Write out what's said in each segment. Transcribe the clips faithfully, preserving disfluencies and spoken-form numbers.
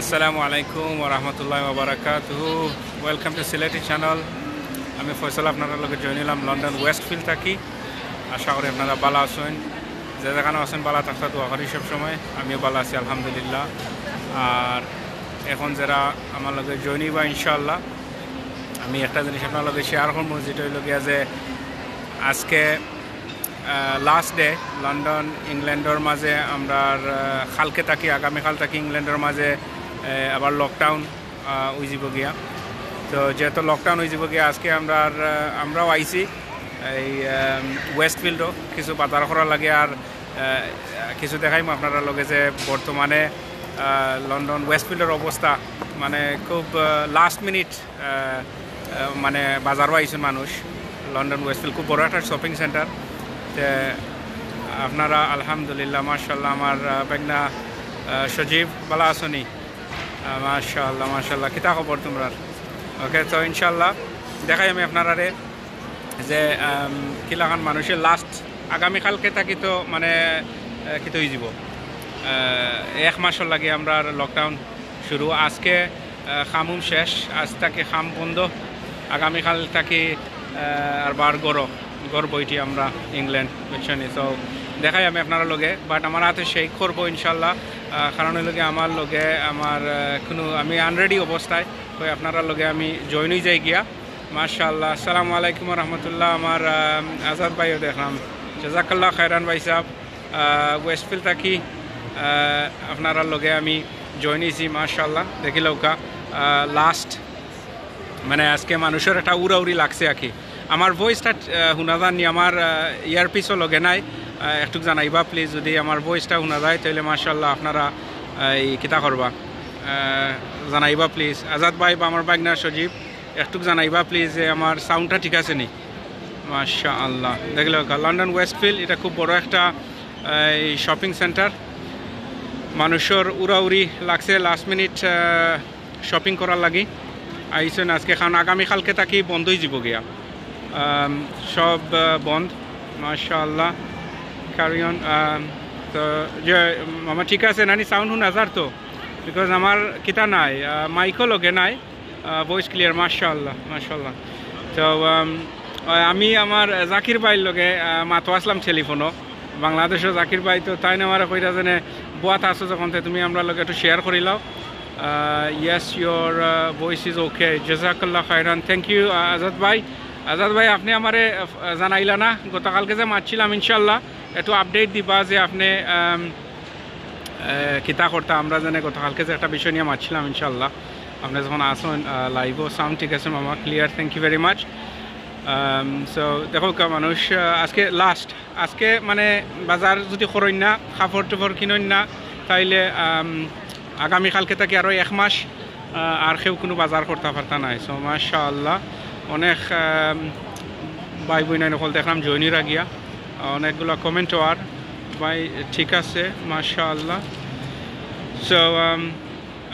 আসসালামু আলাইকুম ওয়া রাহমাতুল্লাহি ওয়া বারাকাতুহু। Welcome to Sylheti channel. আমি ফয়সাল, আপনারার লগে জয়েন অইলাম লন্ডন ওয়েস্টফিল্ড থাকি। আশা করি আপনারা ভালা আছইন, যে যেখানো আছইন ভালা থাকতা দোয়া করি সব সময়। আমিও ভালা আছি আলহামদুলিল্লাহ। আর এখন যেরা আমার লগে জয়েন অইবা ইনশাআল্লাহ, আমি একটা জিনিস আপনার লগে শেয়ার করমু, যেটা অইলো গিয়া যে আজকে লাস্ট ডে লন্ডন ইংল্যান্ডর মাঝে। আমরা কালকে থাকি, আগামীকাল থাকি ইংল্যান্ডর মাঝে আহ, আবার লকডাউন অইযিবো গিয়া। তো যেহেতু লকডাউন অইযিবো গিয়া, আজকে আমরা আমরাও আইছি এই ওয়েস্টফিল্ডও কিছু বাজার করার লাগি। আর আহ, কিছু দেখাইমু আপনারার লগে যে বর্তমানে আহ, লন্ডন ওয়েস্টফিল্ডর অবস্থা, মানে খুব লাস্ট মিনিট মানে বাজারও আইছইন মানুষ। লন্ডন ওয়েস্টফিল্ড খুব বড় একটা শপিং সেন্টার। তে আপনারা আলহামদুলিল্লাহ, মাশাআল্লাহ, আমার আহ, ভাইগ্না আহ, সজীব, ভালা আছইন নি? আহ, মাশাআল্লাহ, মাশাআল্লাহ, কিতা খবর তোমরার? ওকে, তো ইনশাআল্লাহ দেখাই আমি আপনারারে যে আম, কিলাখান মানুষে লাস্ট আগামীকালকে থাকি তো মানে আহ, কিতা অইযিবো, আহ, এক মাসর লাগি আমরার লকডাউন শুরু। আজকে আহ, কাম উম শেষ, আজ থাকি কাম বন্ধ। আগামীকাল থাকি আহ, আর বার ঘরো, ঘর বইটি আমরা ইংল্যান্ড, বুঝছইন নি? তো দেখাই আমি আপনারার লগে, বাট আমার হাতে শেক করবো ইনশাআল্লাহ। আহ, কারণ অইলো গিয়া আমার লগে আমার আহ, কোনো আমি আনরেডি অবস্থায়, তো আপনারার লগে আমি জয়েন অই যাই গিয়া। মাশাআল্লাহ, আসসালামু আলাইকুম ওয়া রাহমাতুল্লাহ। আমার আহ, আজাদ ভাইও দেখলাম, জাজাকাল্লাহ খায়রান ভাই সাহেব। আহ, ওয়েস্টফিল্ড থাকি আহ, আপনারার লগে আমি জয়েন অইছি। মাশাআল্লাহ, দেখিলাউক্কা লাস্ট মানে আজকে মানুষর একটা উড়াউড়ি লাগছে আর কি। আমার ভয়েসটা আহ, হুনা যার নি? আমার ইয়ারপিসও লগে নাই। আহ, একটুক জানাইবা প্লিজ, যদি আমার ভয়েসটা হুনা যায় তাইলে মাশাআল্লাহ আপনারা আহ, এই কিতা করবা, আহ, জানাইবা প্লিজ। আজাদ ভাই বা আমার ভাইগ্না সজীব, একটুক জানাইবা প্লিজ যে আমার সাউন্ডটা ঠিক আছে নি? মাশাআল্লাহ, দেখিলাউক্কা লন্ডন ওয়েস্টফিল্ড, এটা খুব বড় একটা আহ, এই শপিং সেন্টার। মানুষর উড়াউড়ি লাগছে লাস্ট মিনিট শপিং করার লাগি আইছইন আজকে, কারণ আগামীকালকে থাকি বন্ধ অইযিবো গিয়া। আম, সব আহ, বন্ধ। মাশাআল্লাহ, ক্যারি অন। তো যে মামা ঠিক আছে নানি? সাউন্ড হুনা যার তো? বিকজ আমার কিতা নাই, আহ, মাইকও লগে নাই। ভয়েস ক্লিয়ার, মাশাআল্লাহ, মাশাআল্লাহ। তো আম, আহ, আমি আমার জাকির ভাইর লগে আহ, মাতো আছলাম টেলিফোনো, বাংলাদেশো জাকির ভাই। তো তাইন আমারে কইরা যেনে, "বওয়াত আছো যখন, তে তুমি আমরার লগে একটু শেয়ার করিলাও।" Yes, your voice is okay. জাজাকাল্লাহ খায়রান। থ্যাংক ইউ আজাদ ভাই। আজাদ ভাই, আপনে আমারে আহ, জানাইলা না, গতকালকে যে মাতছিলাম, ইনশাআল্লাহ একটু আপডেট দিবা যে আপনে আম, আহ, কিতা করতা, আমরা যেনে গতকালকে যে একটা বিষয় নিয়া মাতছিলাম, ইনশাআল্লাহ আপনে যখন আছইন লাইভও সাউন্ড ঠিক আছে মামা, clear, thank you very much. So দেখউক্কা মানুষ আহ, আজকে লাস্ট, আজকে মানে বাজার যদি করইন না, কাপড়-টাপড় কিনইন না, তাইলে আম, আগামীকালকে থাকি আরও এক মাস আহ, আর কেউ কুনু বাজার করতা পারতা নায়। সো মাশাআল্লাহ, অনেক আম, ভাই বইনাইন অকল দেখলাম জয়েন অইরা গিয়া, অনেকগুলা কমেন্টও আর ভাই ঠিক আছে, মাশাআল্লাহ। সো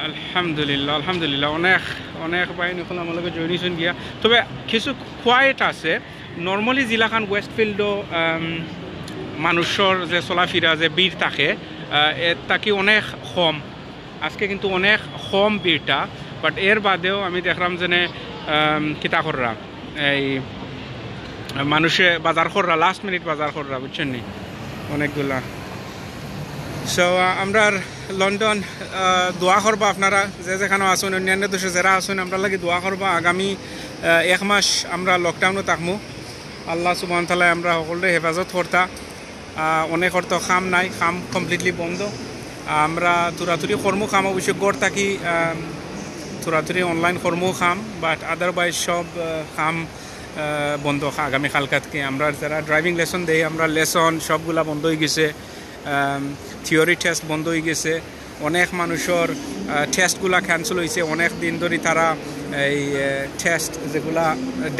আলহামদুলিল্লাহ, আলহামদুলিল্লাহ, অনেক অনেক ভাইন অকল আমার লগে জয়েন অইছইন গিয়া। তবে কিছু কোয়াইট আছে, নরমালি যেলাখান ওয়েস্টফিল্ডও আম, মানুষর যে চলাফিরা, যে ভিড় থাকে, আহ, এর থাকি অনেক কম। আজকে কিন্তু অনেক কম ভিড়টা, বাট এর বাদেও আমি দেখলাম যেনে আম, কিতা কররা, এই মানুষে বাজার কররা, লাস্ট মিনিট বাজার কররা, বুঝছইন নি, অনেকগুলা। সো আমরার লন্ডন আহ, দোয়া করবা আপনারা, যে যেখানো আছইন, অন্যান্য দেশো যেরা আছইন, আমরার লাগি দোয়া করবা। আগামী আহ, এক মাস আমরা লকডাউনো থাকমু। আল্লাহ সুবহানাহু ওয়া তাআলায় আমরা হকলরে হেফাজত করতা। আহ, অনেকর তো কাম নাই, কাম কমপ্লিটলি বন্ধ। আমরা থুড়াথুড়ি করমু কাম, অবশ্য ঘর থাকি আহ, থুড়াথুড়ি অনলাইন করমু কাম, বাট আদারওয়াইজ সব আহ, কাম আহ, বন্ধ। আগামী কালকা থাকি আমরা যেরা ড্রাইভিং লেসন দেই, আমরা লেসন সবগুলা বন্ধ অইগেছে। থিওরি টেস্ট বন্ধ অইগেছে। অনেক মানুষর টেস্টগুলা ক্যান্সেল অইছে। অনেক দিন ধরি তারা এই টেস্ট যেগুলা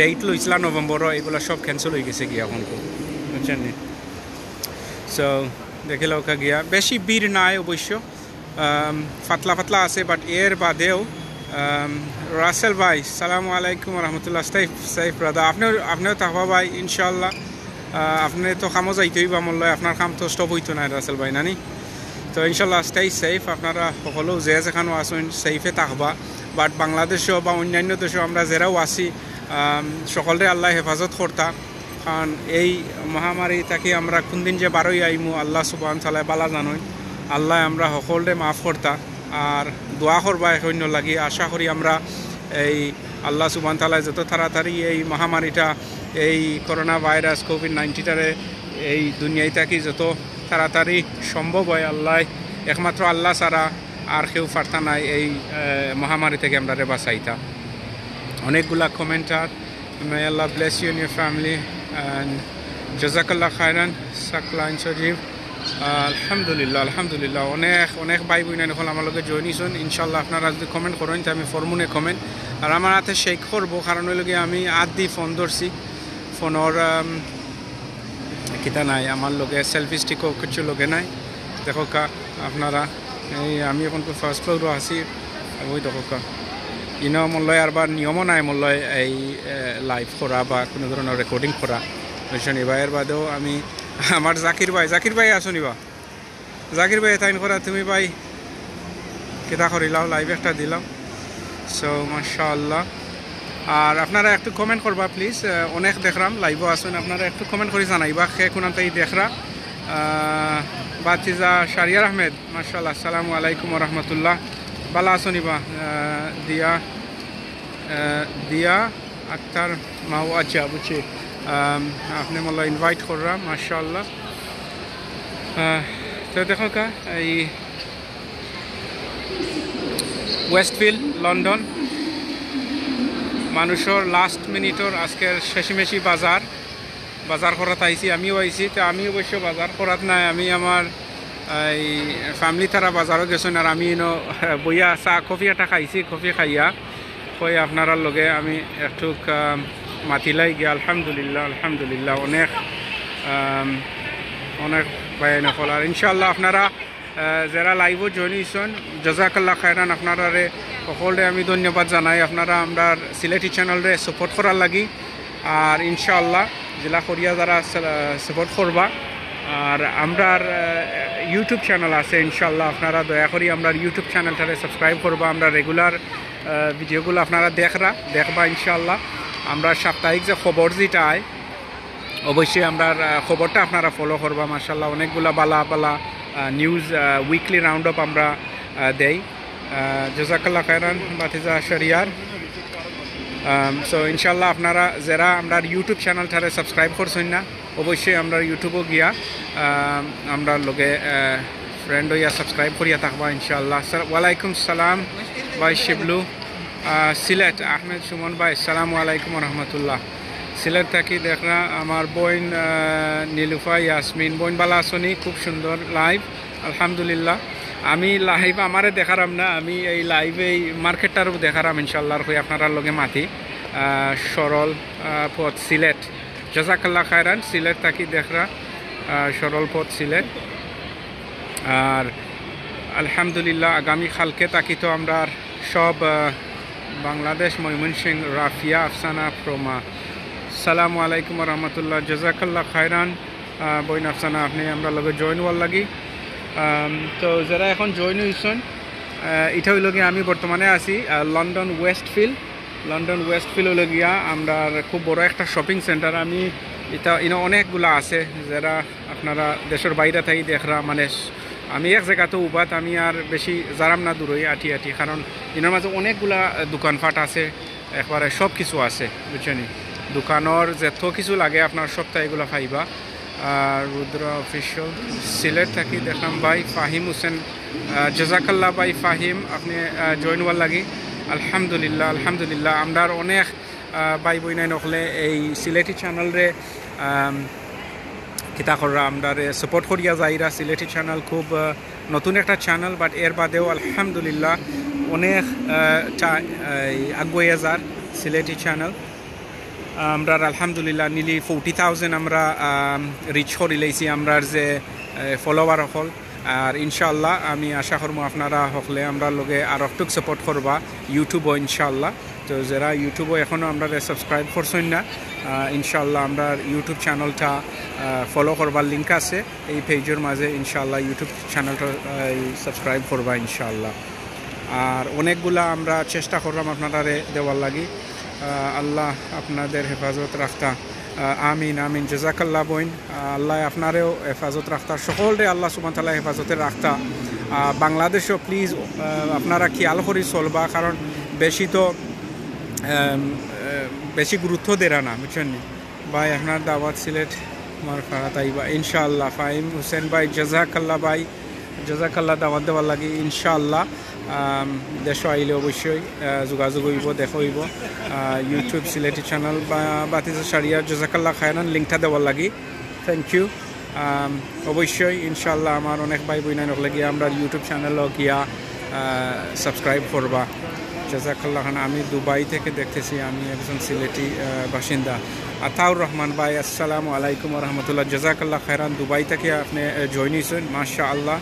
ডেট লইছিলা নভেম্বরো, এগুলা সব ক্যান্সেল অইগেছে গিয়া অখন, বুঝছইন নি? সো দেখিলাউক্কা গিয়া, বেশি ভিড় নাই অবশ্য, আম, পাতলা পাতলা আছে, বাট এর বাদেও আম, রাসেল ভাই, সালামু আলাইকুম ওয়া রাহমাতুল্লাহ। সেফ, সেফ ব্রাদার, আপনেও আপনেও থাকবা ভাই ইনশাআল্লাহ। আহ, আপনে তো কামো যাইতে অইবা মনে অয়, আপনার কাম তো স্টপ অইতো নায় রাসেল ভাই, নানি? তো ইনশাল্লাহ, stay safe, আপনারা সকলেও যে যেখানো আছইন, সেফে থাকবা। বাট বাংলাদেশও বা অন্যান্য দেশও আমরা যেরাও আছি, আম, সকলরে আল্লায় হেফাজত করতা। কারণ এই মহামারী থাকি আমরা কোন দিন যে বারই আইমু, আল্লাহ সুবহান তাআলায় বালা জানইন। আল্লায় আমরা সকলরে মাফ করতা, আর দোয়া করবা এক অন্যর লাগি। আশা করি আমরা এই আল্লাহ সুবহান তাআলায় যত তাড়াতাড়ি এই মহামারীটা, এই করোনা ভাইরাস কোভিড নাইন্টিনটারে এই দুনিয়াই থাকি যত তাড়াতাড়ি সম্ভব হয়, আল্লাহ, একমাত্র আল্লাহ ছাড়া আর কেউ পারতা নাই এই, আহ, মহামারী থাকি আমরারে বাঁচাইতা। অনেকগুলা কমেন্ট আর, "May Allah bless you and your family," and "Jazakallah khairan, Sakla and Sajib." আহ, আলহামদুলিল্লাহ, আলহামদুলিল্লাহ। অনেক, অনেক ভাই বইনাইন অকল আমার লগে জয়েন অইছইন। ইনশাল্লাহ, আপনারা যদি কমেন্ট করইন, তে আমি ফরমুনে কমেন্ট। আর আমার হাতে শেক করবো, কারণ অইলো গিয়া আমি আত দি ফোন ধরছি। ফোনর, আম, কিতা নাই, আমার লগে সেলফি স্টিকও কিছু লগে নাই। দেখউক্কা আপনারা, এই আমি এখন তো ফার্স্ট ফ্লোরও আছি। ওই দেখউক্কা, ইনো মনে অয় আরবার নিয়মও নাই মনে অয় এই, এ, লাইভ করা বা কোনো ধরনের রেকর্ডিং করা। বুঝছইন নি বা? এর বাদেও আমি আমার জাকির ভাই, জাকির ভাই আছো নি বা? জাকির ভাই, তাইন করা তুমি ভাই, কিতা করিলাও, লাইভ একটা দিলাও। সো, মাশাআল্লাহ। আর আপনারা একটু কমেন্ট করবা প্লিজ, আহ, অনেক দেখরাম লাইভও আছইন, আপনারা একটু কমেন্ট করি জানাইবা কে কোনান থাকি দেখরা। আহ, বাতিজা শারিয়ার আহমেদ, মাশাআল্লাহ, আসসালামু আলাইকুম ওয়া রাহমাতুল্লাহ, বালা আছো নি বা? আহ, দিয়া, আহ, দিয়া আক্তার মাও, আচ্ছা, বুঝছি। আম, আপনি মোল্লা ইনভাইট কররা, মাশাআল্লাহ। আহ, তো দেখউক্কা, এই ওয়েস্টফিল্ড, লন্ডন, মানুষর লাস্ট মিনিটর আজকের শেষমেশি বাজার, বাজার করাত আইছি, আমিও আইছি। তো আমি অবশ্য বাজার করাত নাই, আমি আমার এই ফ্যামিলি তারা বাজারও গেছইন, আর আমি ইনো বইয়া চা, কফি একটা খাইছি, কফি খাইয়া কই আপনারার লগে আমি একটু, আহ, মাতিলাই গিয়া। আলহামদুলিল্লাহ, আলহামদুলিল্লাহ, অনেক, আম, অনেক ভাইয়াইন অকল। আর ইনশাআল্লাহ আপনারা, আহ, যেরা লাইভও জয়েন অইছইন, জাজাকাল্লাহ খায়রান, আপনারারে সকলরে আমি ধন্যবাদ জানাই। আপনারা আমরার সিলেটি চ্যানেলরে সাপোর্ট করার লাগি। আর ইনশাআল্লাহ, যেলা করিয়া যারা সা-, সাপোর্ট করবা, আর আমরার, আহ, YouTube চ্যানেল আছে, ইনশাআল্লাহ আপনারা দয়া করি আমরার YouTube চ্যানেলটারে সাবস্ক্রাইব করবা। আমরা রেগুলার, আহ, ভিডিওগুলা আপনারা দেখরা, দেখবা ইনশাআল্লাহ। আমরা সাপ্তাহিক যে খবর যেটা আয়, অবশ্যই আমরার, আহ, খবরটা আপনারা ফলো করবা। মাশাআল্লাহ, অনেকগুলা বালা বালা, আহ, নিউজ, আহ, উইকলি রাউন্ড আপ আমরা, আহ, দেই। আহ, জাজাকাল্লাহ খায়রান, বাতিজা শরিয়ার। আম, so, ইনশাআল্লাহ, আপনারা যেরা আমরার YouTube চ্যানেলটারে সাবস্ক্রাইব করছইন না, অবশ্যই আমরার YouTube-ও গিয়া, আম, আমরার লগে, আহ, ফ্রেন্ড অইয়া সাবস্ক্রাইব করিয়া থাকবা, ইনশাআল্লাহ। স্যার, ওয়ালাইকুম সালাম ভাই শিবলু। আহ, সিলেট, আহমেদ সুমন ভাই, সালামু আলাইকুম রহমতুল্লাহ। সিলেট থাকি দেখরা আমার বইন, আহ, নীলুফা ইয়াসমিন। বইন, বালা আছো নি? খুব সুন্দর লাইভ, আলহামদুলিল্লাহ। আমি লাইভ আমারে দেখারাম না, আমি এই লাইভে এই মার্কেটটারও দেখারাম ইনশাআল্লাহ, আর কই আপনারার লগে মাতি। আহ, সরল, আহ, পথ সিলেট। জাজাকাল্লাহ খায়রান, সিলেট থাকি দেখরা, আহ, সরল পথ সিলেট। আর আলহামদুলিল্লাহ, আগামী কালকে থাকি তো আমরার সব, আহ, বাংলাদেশ, ময়মনসিংহ, রাফিয়া, আফসানা, প্রমা। সালামু আলাইকুম ওয়া রাহমাতুল্লাহ, জাজাকাল্লাহ খায়রান। আহ, বইন আফসানা, আপনি আমরার লগে জয়েন অওয়ার লাগি। আম, তো যেরা এখন জয়েন অইছইন, আহ, ইটা অইলো গিয়া আমি বর্তমানে আছি, আহ, লন্ডন ওয়েস্টফিল্ড। লন্ডন ওয়েস্টফিল্ড অইলো গিয়া আমরার খুব বড় একটা শপিং সেন্টার। আমি ইটা, ইনো অনেকগুলা আছে, যেরা আপনারা দেশর বাইরে থাকি দেখরা, মানে, আমি এক জাগাত উবাত, আমি আর বেশি যারাম না দূরই আটি আটি, কারণ ইনোর মাঝে অনেকগুলা, আহ, দোকানপাট আছে, একবারে সব কিছু আছে, বুঝছইন নি? দোকানর যত কিছু লাগে আপনার সবতা ইগুলা পাইবা। আর রুদ্র অফিসিয়াল সিলেট থাকি দেখরাম ভাই ফাহিম হোসেন, আহ, জাজাকাল্লাহ ভাই ফাহিম, আপনি, আহ, জয়েন অওয়ার লাগি। আলহামদুলিল্লাহ, আলহামদুলিল্লাহ, আমরার অনেক, আহ, ভাই বইনাইন অকলে এই সিলেটি চ্যানেলরে, আম, কিতা কররা, আমরারে সাপোর্ট করিয়া যাইরা। সিলেটি চ্যানেল খুব, আহ, নতুন একটা চ্যানেল, বাট এর বাদেও আলহামদুলিল্লাহ অনেক, আহ, চা-, এই আগুয়াইয়া যার সিলেটি চ্যানেল। আমরার আলহামদুলিল্লাহ নিলি ফোরটি থাউজেন্ড আমরা, আম, রিচ করিলাইছি আমরার যে, এ, ফলোয়ার অকল। আর ইনশাআল্লাহ আমি আশা করমু আপনারা হকলে আমরার লগে আর একটুক সাপোর্ট করবা YouTube-ও ইনশাআল্লাহ। তো যেরা YouTube-ও এখনো আমরারে সাবস্ক্রাইব করছইন না, আহ, ইনশাআল্লাহ আমরার YouTube চ্যানেলটা ফলো করবার লিংক আছে এই পেজর মাঝে। ইনশাআল্লাহ YouTube চ্যানেলটা সাবস্ক্রাইব করবা ইনশাআল্লাহ। আর অনেকগুলা আমরা চেষ্টা করলাম আপনারারে দেওয়ার লাগি। আহ, আল্লাহ আপনাদের হেফাজত রাখতা। আহ, আমিন, আমিন। জাজাকাল্লাহ বইন। আহ, আল্লাহ আপনারেও হেফাজত রাখতা, সকলরে আল্লাহ সুবহানাহু ওয়া তাআলা হেফাজতে রাখতা। আহ, বাংলাদেশও প্লিজ আপনারা খেয়াল করি চলবা, কারণ বেশি তো আম, আহ, বেশি গুরুত্ব দেরা না, বুঝছইন নি? ভাই, আপনার দাওয়াত সিলেট আমার ফাড়াত আইবা ইনশাআল্লাহ। ফাহিম হোসেন ভাই, জাজাকাল্লাহ ভাই, জাজাকাল্লাহ দাওয়াত দেওয়ার লাগি। ইনশাআল্লাহ, আম, দেশো আইলে অবশ্যই, আহ, যোগাযোগ অইবো, দেখা অইবো। আহ, YouTube সিলেটি চ্যানেল বা বাতিজা শারিয়ার, জাজাকাল্লাহ খায়রান, লিংকটা দেওয়ার লাগি। Thank you. আম, অবশ্যই ইনশাআল্লাহ আমার অনেক ভাই বইনাইন অকলে গিয়া আমরার YouTube চ্যানেলও গিয়া, আহ, সাবস্ক্রাইব করবা। জাজাকাল্লাহ খান, আমি দুবাই থেকে দেখতেছি, আমি একজন সিলেটি, আহ, বাসিন্দা। আতাউর রহমান ভাই, আসসালামু আলাইকুম ওয়া রাহমাতুল্লাহ। জাজাকাল্লাহ খায়রান, দুবাই থেকে আপনি, আহ, জয়েন হইছেন, মাশাআল্লাহ।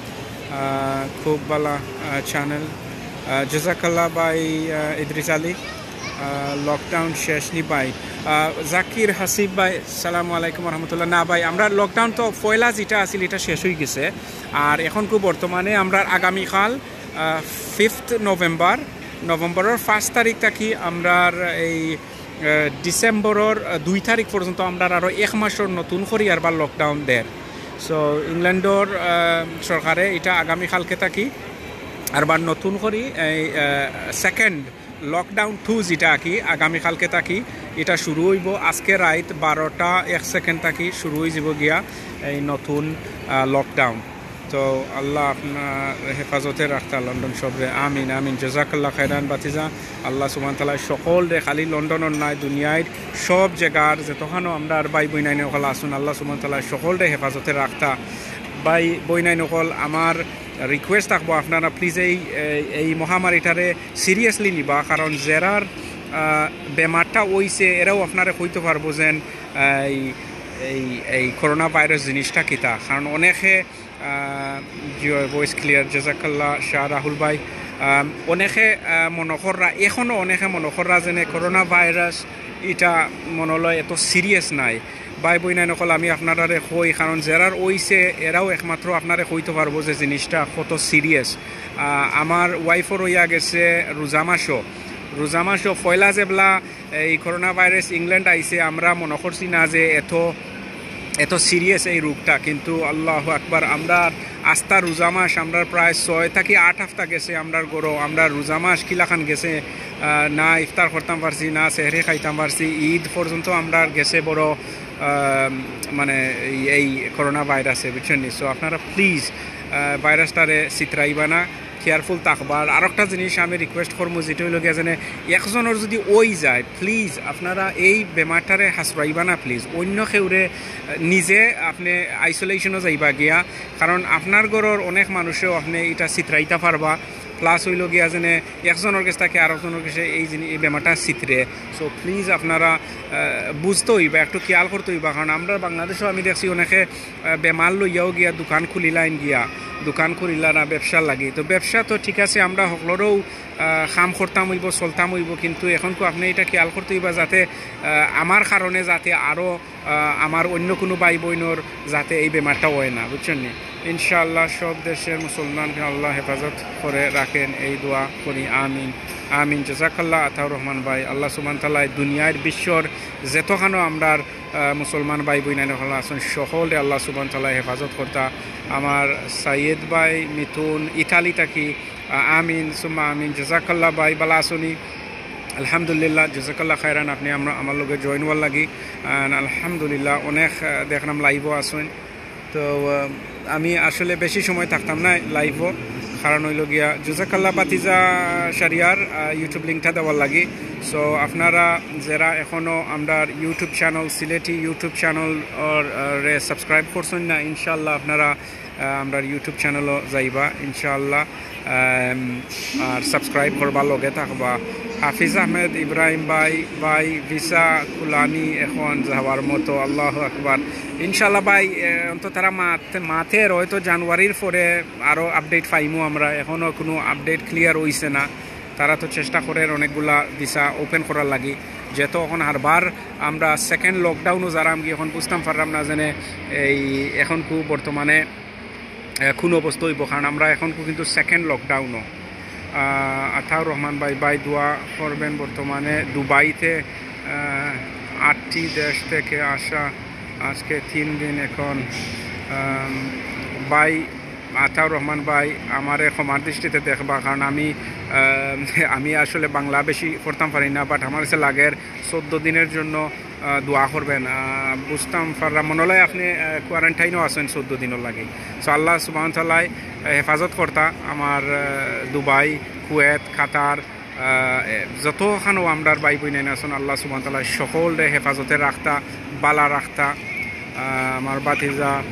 আহ, খুব ভালা, আহ, চ্যানেল। আহ, জাজাকাল্লাহ ভাই, আহ, ইদ্রিস আলী। আহ, লকডাউন শেষ নি ভাই? আহ, জাকির হাসিব ভাই, সালামু আলাইকুম রহমতুল্লাহ। না ভাই, আমরা লকডাউন তো পয়লা যেটা আছিল, এটা শেষ হয়ে গেছে। আর এখন খুব বর্তমানে আমরা আগামীকাল, আহ, ফিফথ নভেম্বর, নভেম্বরের পাঁচ তারিখ থাকি আমরা এই, আহ, ডিসেম্বরের, আহ, দুই তারিখ পর্যন্ত আমরা আরও এক মাসের নতুন করি আরবার লকডাউন দের। সো ইংল্যান্ডর, আহ, সরকারে এটা আগামীকালকে থাকি আরবার নতুন করি এই, আহ, সেকেন্ড লকডাউন টু যেটা আর কি, আগামীকালকে থাকি এটা শুরু হইব। আজকে রাইত বারোটা এক সেকেন্ড থাকি শুরু হয়ে যাব গিয়া এই নতুন, আহ, লকডাউন। তো আল্লাহ আপনার হেফাজতে রাখতা লন্ডন সবরে, আমিন, আমিন। জাজাকাল্লাহ খায়রান বাতিজা। আল্লাহ সুবহানাহু ওয়া তাআলা সকলরে, খালি লন্ডনর নায়, দুনিয়ার সব জায়গার যতখানো আমরার ভাই বইনাইন অকল আছইন, আল্লাহ সুবহানাহু ওয়া তাআলা সকলরে হেফাজতে রাখতা। ভাই বইনাইন অকল, আমার রিকোয়েস্ট থাকবো, আপনারা প্লিজ এই, এই, এই মহামারীটারে সিরিয়াসলি নিবা, কারণ যেরার, আহ, বেমারটা অইছে, এরাও আপনারে কইতে পারবো যেন, আহ, এই, এই, এই করোনা ভাইরাস জিনিসটা কিতা। কারণ অনেকে, আহ, জি অয়, ভয়েস ক্লিয়ার, জাজাকাল্লাহ শাহ রাহুল ভাই। আহ, অনেকে, আহ, মনে কররা, এখনও অনেকে মনে কররা যেন করোনা ভাইরাস এটা মনে লয় এত সিরিয়াস নায়। ভাই বইনাইন অকল, আমি আপনারারে কই, কারণ যেরার অইছে এরাও একমাত্র আপনারে কইতে পারবো যে জিনিসটা কত সিরিয়াস। আহ, আমার ওয়াইফর অইয়া গেছে রোজা মাসও, রোজা মাসও পয়লা যেবলা এই করোনা ভাইরাস ইংল্যান্ড আইছে, আমরা মনে করছি না যে এত, এত সিরিয়াস এই রোগটা, কিন্তু আল্লাহু আকবার, আমরার আস্তা রোজা মাস, আমরার প্রায় ছয় থাকি আট হাপ্তা গেছে আমরার ঘরো, আমরার রোজা মাস কিলাখান গেছে, আহ, না ইফতার করতাম পারছি, না সেহরি খাইতাম পারছি, ঈদ পর্যন্ত আমরার গেছে বড়, আহ, মানে এই, এই করোনা ভাইরাসে, বুঝছইন নি? সো আপনারা প্লিজ, আহ, ভাইরাসটারে ছিতরাইবা না, কেয়ারফুল থাকবা। আর আরেকটা জিনিস আমি রিকোয়েস্ট করমু, যেটা অইলো গিয়া যেন একজনর যদি অই যায়, প্লিজ আপনারা এই বেমারটারে হাসরাইবা না, প্লিজ অন্য কেউরে, আহ, নিজে আপনি আইসোলেশনও যাইবা গিয়া, কারণ আপনার ঘরর অনেক মানুষেও আপনি এটা ছিতরাইতা পারবা। প্লাস অইলো গিয়া যেন একজনর গেছ থাকি আরেকজনর গেছে এই জিনি-, এই বেমারটা ছিতরে। সো প্লিজ আপনারা, আহ, বুঝতে অইবা, একটু খেয়াল করতে অইবা, কারণ আমরা বাংলাদেশও আমি দেখছি অনেকে, আহ, বেমার লইয়াও গিয়া দোকান খুলিলাইন গিয়া, দোকান খুলিলা না ব্যবসার লাগি। তো ব্যবসা তো ঠিক আছে, আমরা হকলরেও, আহ, কাম করতাম অইবো, চলতাম অইবো, কিন্তু এখন তো আপনি এটা খেয়াল করতে অইবা যাতে, আহ, আমার কারণে যাতে আরও আহ, আমার অন্য কুনু ভাই বইনর যাতে এই বেমারটা অয় না, বুঝছইন নি? ইনশাআল্লাহ সব দেশের মুসলমানকে আল্লাহ হেফাজত করে রাখেন, এই দোয়া করি, আমিন, আমিন। জাজাকাল্লাহ আতাউর রহমান ভাই, আল্লাহ সুবহানাহু ওয়া তাআলা দুনিয়ার বিশ্বর যতখানো আমরার, আহ, মুসলমান ভাই বইনাইন অকল আছইন, সকলরে আল্লাহ সুবহানাহু ওয়া তাআলা হেফাজত করতা। আমার সাইয়েদ ভাই মিথুন ইতালি থাকি, আহ, আমিন সুম্মা আমিন। জাজাকাল্লাহ ভাই, ভালা আছইন নি? আলহামদুলিল্লাহ, জাজাকাল্লাহ খায়রান, আপনি আমরা, আমার লগে জয়েন অওয়ার লাগি। And আলহামদুলিল্লাহ, অনেক, আহ, দেখলাম লাইভও আছইন। তো, আহ, আমি আসলে বেশি সময় থাকতাম না লাইভও, কারণ অইলো গিয়া জাজাকাল্লাহ বাতিজা শারিয়ার, আহ, YouTube লিংকটা দেওয়ার লাগি। সো আপনারা যেরা এখনও আমরার YouTube channel, Sylheti YouTube channel ওর, আহ, রে সাবস্ক্রাইব করছইন না, ইনশাআল্লাহ আপনারা, আহ, আমরার YouTube চ্যানেলও যাইবা ইনশাআল্লাহ। আম, আর সাবস্ক্রাইব করবা, লগে থাকবা। হাফিজ আহমেদ ইব্রাহিম ভাই, ভাই ভিসা খুলানি এখন যাওয়ার মতো, আল্লাহু আকবার। ইনশাআল্লাহ ভাই, এ, অন্তত তারা মাত-, মাতের হয়তো জানুয়ারির পরে আরও আপডেট পাইমু আমরা, এখনও কুনু আপডেট ক্লিয়ার অইছে না। তারা তো চেষ্টা করের অনেকগুলা ভিসা ওপেন করার লাগি। যেহেতু এখন হারবার আমরা সেকেন্ড লকডাউনও যারামগি, এখন বুঝতাম পাররাম না যেন এই এখন কু বর্তমানে আহ, কোন অবস্থা অইবো, কারণ আমরা এখন কু কিন্তু সেকেন্ড লকডাউনও। আহ, আতাউর রহমান ভাই, ভাই দোয়া করবেন। বর্তমানে দুবাইতে আহ, আটটি দেশ থেকে আসা, আজকে তিন দিন এখন। আম, ভাই আতাউর রহমান ভাই, আমারে ক্ষমার দৃষ্টিতে দেখবা, কারণ আমি আহ, আমি আসলে বাংলা বেশি পড়তাম পারি না, বাট আমার কাছে লাগের চোদ্দ দিনের জন্য আহ, দোয়া করবেন। আহ, বুঝতাম পারলাম, মনে হয় আপনি কোয়ারেন্টাইনও আছেন চোদ্দ দিনের লাগি। সো আল্লাহ সুবহানাহু ওয়া তাআলায় হেফাজত করতা আমার আহ, দুবাই, কুয়েত, কাতার, আহ, এ, যতখানো আমরার ভাই বইনাইন আছেন, আল্লাহ সুবহানাহু ওয়া তাআলায় সকলরে হেফাজতে রাখতা, বালা রাখতা। আহ, আমার ভাতিজা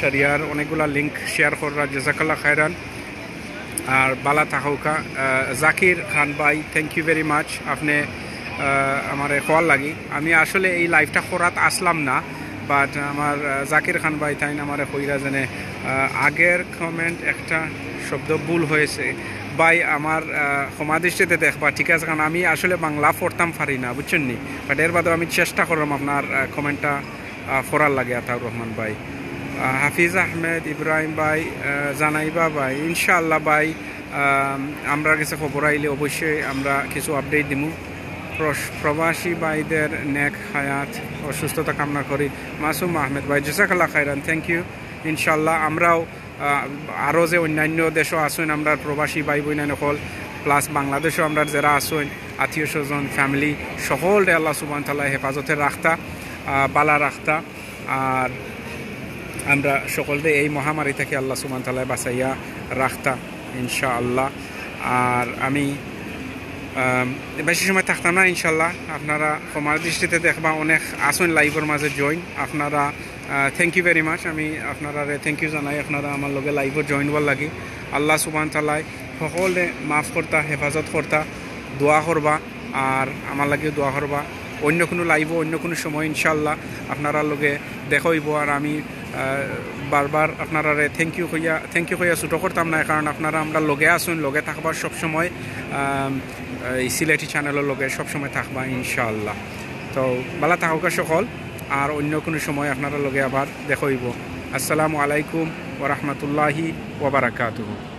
শরিয়ার অনেকগুলা লিংক শেয়ার কররা, জাযাকাল্লাহ খায়রান। আর বালা থাকউক্কা। আহ, জাকির খান ভাই, thank you very much, আপনি আহ, আমারে কওয়ার লাগি। আমি আসলে এই লাইভটা করাত আসলাম না, বাট আমার আহ, জাকির খান ভাই তাইন আমারে কইরা যেন আহ, আগের কমেন্ট একটা শব্দ ভুল হয়েছে। ভাই আমার আহ, ক্ষমা দৃষ্টিতে দেখবা, ঠিক আছে? কারণ আমি আসলে বাংলা পড়তাম পারি না, বুঝছেন নি? বাট এর বাদেও আমি চেষ্টা করলাম আপনার আহ, কমেন্টটা আহ, পড়ার লাগি, আতাউর রহমান ভাই। আহ, হাফিজ আহমেদ, ইব্রাহিম ভাই, আহ, জানাইবা ভাই, ইনশাআল্লাহ ভাই। আহ, আমরার কাছে খবর আইলে অবশ্যই আমরা কিছু আপডেট দিমু। প্রস- প্রবাসী ভাইদের নেক হায়াত ও সুস্থতা কামনা করি। মাসুম আহমেদ ভাই, জাযাকাল্লাহ খায়রান, থ্যাংক ইউ। ইনশাআল্লাহ আমরাও আহ, আরও যে অন্যান্য দেশও আছেন আমরার প্রবাসী ভাই বইনাইন অকল, প্লাস বাংলাদেশও আমরার যারা আছেন আত্মীয় স্বজন, ফ্যামিলি, সকলরে আল্লাহ সুবহানাহু ওয়া তাআলায় হেফাজতে রাখতা, আহ, বালা রাখতা। আর আমরা সকলরে এই মহামারী থেকে আল্লাহ সুবহানাহু ওয়া তাআলায় বাঁচাইয়া রাখতা ইনশাআল্লাহ। আর আমি আম, বেশি সময় থাকতাম না ইনশাআল্লাহ। আপনারা ক্ষমার দৃষ্টিতে দেখবা, অনেক আছেন লাইভর মাঝে জয়েন। আপনারা থ্যাংক ইউ ভেরি মাচ, আমি আপনারারে থ্যাংক ইউ জানাই, আপনারা আমার লগে লাইভও জয়েন হওয়ার লাগি। আল্লাহ সুবহানাহু ওয়া তাআলায় সকলরে মাফ করতা, হেফাজত করতা, দোয়া করবা, আর আমার লাগিও দোয়া করবা। অন্য কোনো লাইভও অন্য কোনো সময় ইনশাআল্লাহ আপনারার লগে দেখা অইবো। আর আমি আহ, বারবার আপনারারে থ্যাংক ইউ কইয়া, থ্যাংক ইউ কইয়া ছোটো করতাম না, কারণ আপনারা আমরার লগে আছেন, লগে থাকবা সবসময়। আম, এই সিলেটি চ্যানেলর লগে সবসময় থাকবা ইনশাআল্লাহ। তো বালা থাকউক্কা সকল, আর অন্য কোনো সময় আপনারার লগে আবার দেখা অইবো। আসসালামু আলাইকুম ওয়া রাহমাতুল্লাহি ওয়া বারাকাতুহু।